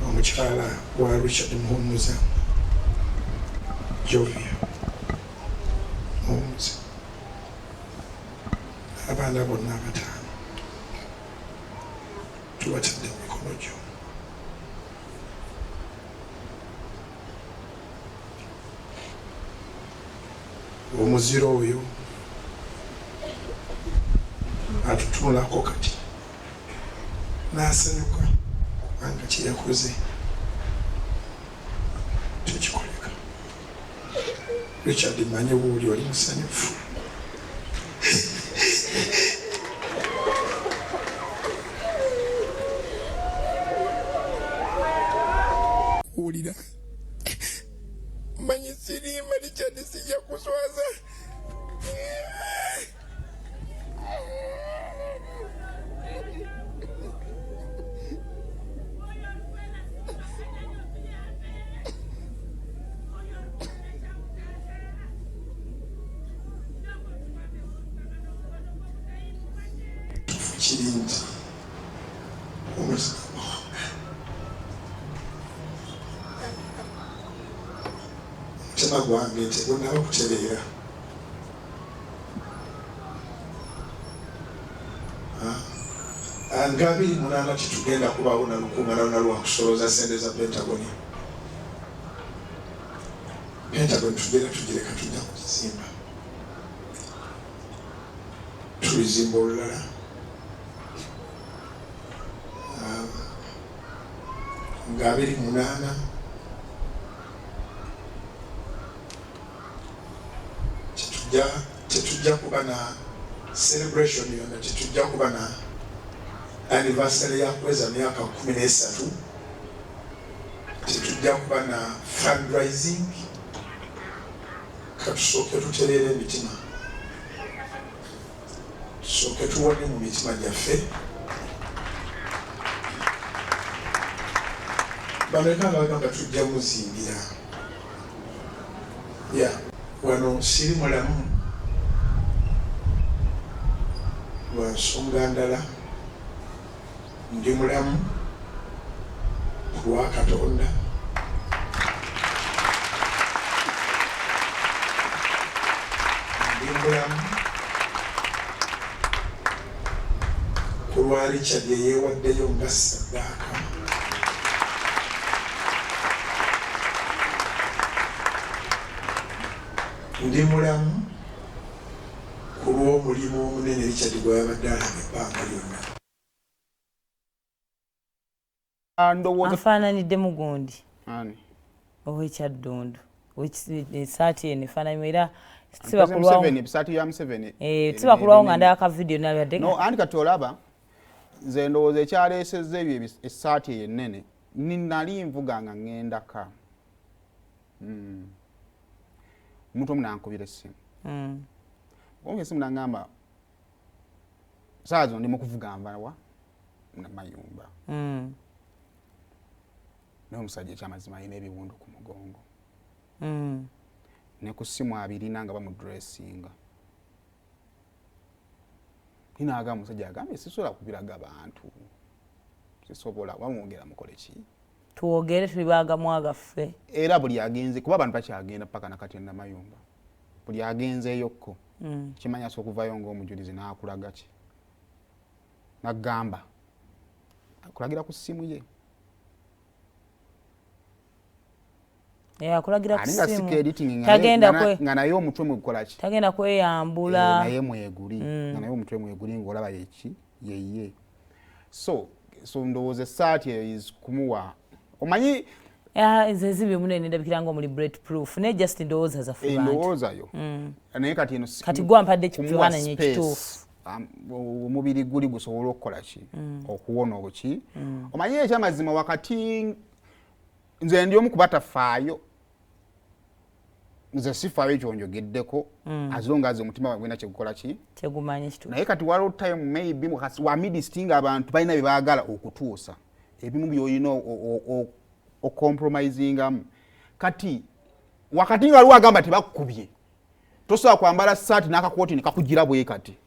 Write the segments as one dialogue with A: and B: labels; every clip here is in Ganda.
A: Omukyala wa Richard Muhumuza, Jovia Muhumuza, abaana bonna abataano tubatadde mu mikono gyo. Omuziro oyo atutunulako kati n'asanyuka kubanga kyeyakoze tekikoleka. Richard, manye bwoli oli musanyufu. Wulira, manyi siriima, Richard, sijja kuswaza. Kiri nti omutima gwange tegunaba kutereera. Nga 28 tetugenda kubaawo na lukuŋŋaana lwonna lwa kusolooza ssente za Pentagon. Pentagon tugenda tugireka, tujja kugizimba, tulizimba olulala. Nga 28 tetujja kuba na celebration yonna, tetujja kuba na anniversary ya kuweza myaka 13, tetujja kuba na fundraising. Katusooke tutereera emitima, tusooke tuwone mu mitima gyaffe. Bameka nga bagamba tujja muzimbira ya wano? Siri mulamu lwa nsonga ndala, ndi mulamu ku lwa Katonda. Ndi mulamu ku lwa Richard eyeewaddeyo nga saddaaka. Ndi mulamu ku lw'omulimu omunene Richard gw'abadde alaba ebbanga lyonna.
B: Ndowooza
C: Afaananidde mugundi
B: Ani?
C: Ow'Ekyaddondo, esaati eno efaananyimu era siba kulwawo.
B: Museveni, ebisaati bya Museveni.
C: Siba kulwawo nga ndaba ka vidiyo nabadde.
B: No, anti kati olaba nze ndowooza ekyaleesezza ebyo essaati eyo ennene, ni nali nvuga nga ŋŋendaka. Omuntu omu nankubira essimu. Omu essimu naŋŋamba, saa zino ndi mu kuvuga nvawa Namayumba. Naye omusajja ekyamazima alina ebiwundu ku mugongo. Ne ku ssimu abirina nga bamudressinga. Ninaagamba omusajja agambye sisobola kubiraga bantu. Sisobola, bamwogera mukole ki?
C: Twogere, tuli bagamwa gaffe.
B: Era buli agenze, kuba abantu bakyagenda paka nakati Namayumba. Buli agenzeeyokko. Kimanya asobola okuvayo ng'omujulizi n'akulaga ki? N'agamba. Akulagira ku ssimu ye.
C: Akulagira ku
B: Ate nga
C: ssimu.
B: sika editing nga
C: Tagenda
B: nga naye omutwe mwegukola ki?
C: Tagenda kweyambula.
B: Naye mweguli. Nga naye omutwe mweguli ng'olaba yeki yeye. So ndowooza essaati eyo is kumuwa. Omanyi
C: Nze nzibye munene ndabikira ng'omuli bullet proof, naye just ndowooza zaffe bantu.
B: Endowooza yo. Naye kati eno si
C: Kati gwe ampadde
B: kumuwa
C: ekifaananyi
B: space.
C: ekituufu.
B: Omubiri guli gusobola okukola ki? Okuwona obuki? Omanyi ekyamazima wakati nze ndi omu kubatafaayo. Nze sifaayo kyonjogeddeko, as long as omutima gwange gwena kyegukola ki?
C: Kyegumanyi ekituufu.
B: Naye kati waliwo time maybe wa midst ng'abantu balina bye baagala okutuusa. Ebimu by'olina ocompromisingamu. Kati wakati nga waliwo agamba tebakukubye, tosobola kwambala saati n'akakooti ne kakugira bwe kati.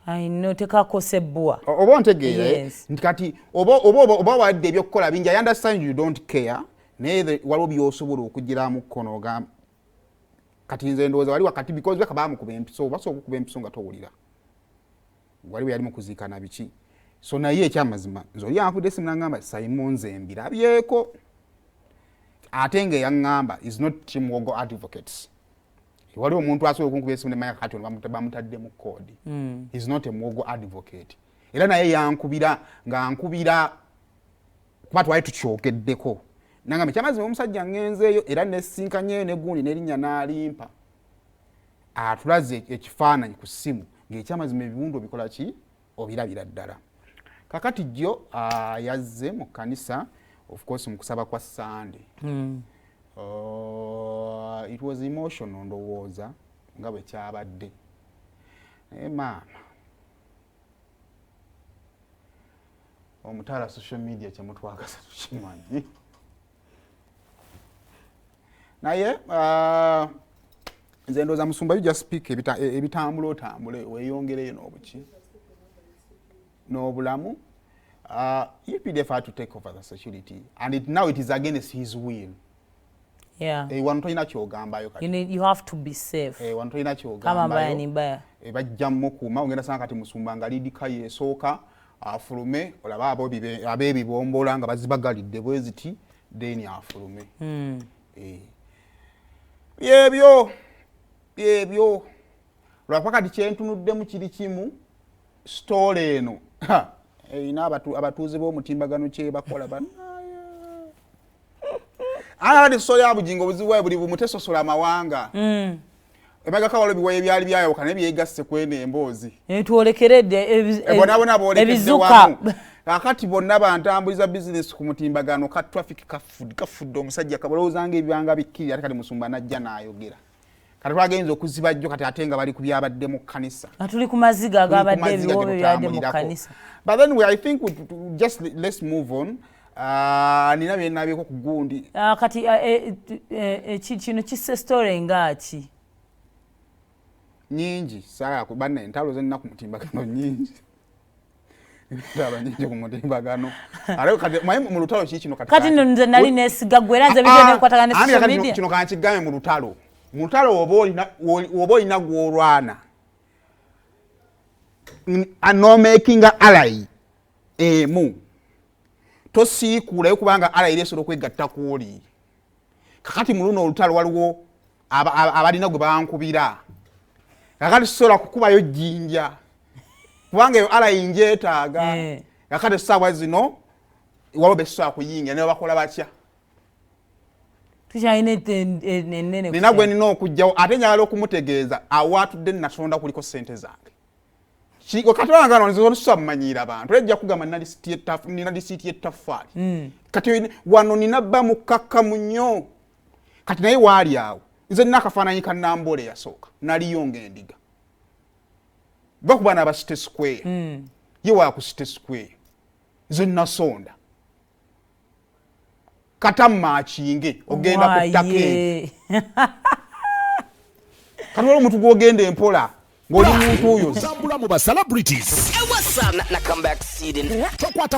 C: I know, tekakosa ebbwa.
B: Oba ontegeera, eh? Nti kati oba wadde ebyokukola bingi. I understand you don't care, naye waliwo byosobola okugiramu kkono. Ogamba kati nze ndowooza wali wakati, because beka bamukuba empiso, basobola okukuba empiso nga towulira. Waliwo yali mukuziikana biki. So naye ekyamazima, nze oli ankubidde esimu nangamba, "Simon, nze mbirabyeko," ate nga eyaŋŋamba is not Team Wogo Advocates. Waliwo omuntu asobola okunkuba esimu nemanya kati ono bamutadde mu code. Is not a Mwogo advocate. Era naye yankubira nga nkubira kuba twali tukyogeddeko, nangamba, "Ekyamazima omusajja ngenzeeyo era nesinkanyeyo negundi nerinnya n'alimpa." Atulaze ekifaananyi ku ssimu ng'ekyamazima ebiwundu obikola ki, obirabira ddala. Kakati jjo yazze mu kkanisa, of course mu kusaba kwa Sande. It was emotional, ndowooza nga bwe kyabadde. Naye maama omutaala, social media kyemutwagaza tukimanyi, naye nze ndowooza musumba, you just speak ebitambula, otambule weeyongereyo n'obuki n'obulamu. UPDF had to take over the security and now it is against his will. Wano tolina kyogambayo.
C: You have to be safe.
B: Wano tolina kyogambayo. Bajja mukuuma. Ogenda sanga kati musumba nga lidika yesooka afulume, olaba ab'ebibombola nga bazibagalidde bwe ziti, then afulume. Byebyo byebyo. Lwakuba kati kyentunuddemu kiri kimu, story eno erina abatuuze b'omutimbagano kyebakola banaye. Kati story ya Bugingo, obuzibu bwayo buli bumu, tesosola amawanga. Emabegako waliwo ebiwayo ebyali byayawuka, naye byegasse kweno emboozi.
C: Twolekeredde.
B: Bonna bonna boolekedde wamu. Kakati bonna bantambuliza bizinesi ku mutimbagano, ka traffic kafudde omusajja kabalowooza nga ebibanga bikkirira. Ate kati musumba najja n'ayogera, kati twagenza okuziba jjo, kati ate nga bali ku byabadde mu kkanisa.
C: Tuli ku maziga agabadde, ebiwoobe byabadde mu kkanisa.
B: But then I think just let's move on. Nina byenabyeko ku gundi.
C: Kati kino kisse story ngaaki?
B: Nyingi saagala banna, entalo zenina ku mutimbagano nyingi, entalo nyingi ku mutimbagano. Ate kati manyi mu lutalo kiki kino?
C: Kati nno nze nali nesiga gwe, era nze bintu nebikwatagana ne social media.
B: Kino kankigambe, mu lutalo oba olina gw'olwana, nomakinga ally emu, tosiikuulayo, kubanga ally eri esobola okwegatta kwoli. Kakati mu luno olutalo waliwo abalina gwe bankubira. Kakati sobola kukubayo jjinja, kubanga eyo ally njeetaaga. Kakati essaawa zino waliwo besobola kuyingira, ne babakola batya.
C: Tukyalina ennene.
B: Nina gwe nina okugjawo, ate njagala okumutegeeza awaatudde nasonda kuliko sente zange. Kati wangano nze nsobola mumanyiira abantu, era ejja kugamba nina lisiiti y'ettaffaali. Kati wano nina bba mukkakkamu nnyo. Kati naye waali awo, nze nina akafaananyi ka Namboole eyasooka, naliyo ng'endiga bakuba n'aba City Square. Ye waaku City Square, nze nasonda katamaakinge ogenda ku ttaka eryo. Kati waliwo omuntu gw'ogenda empola ng'oli muntu oyo.
D: Tambula mu ba celebrities.
E: Hey, what's up? Na come back seating.
D: Tokwata ku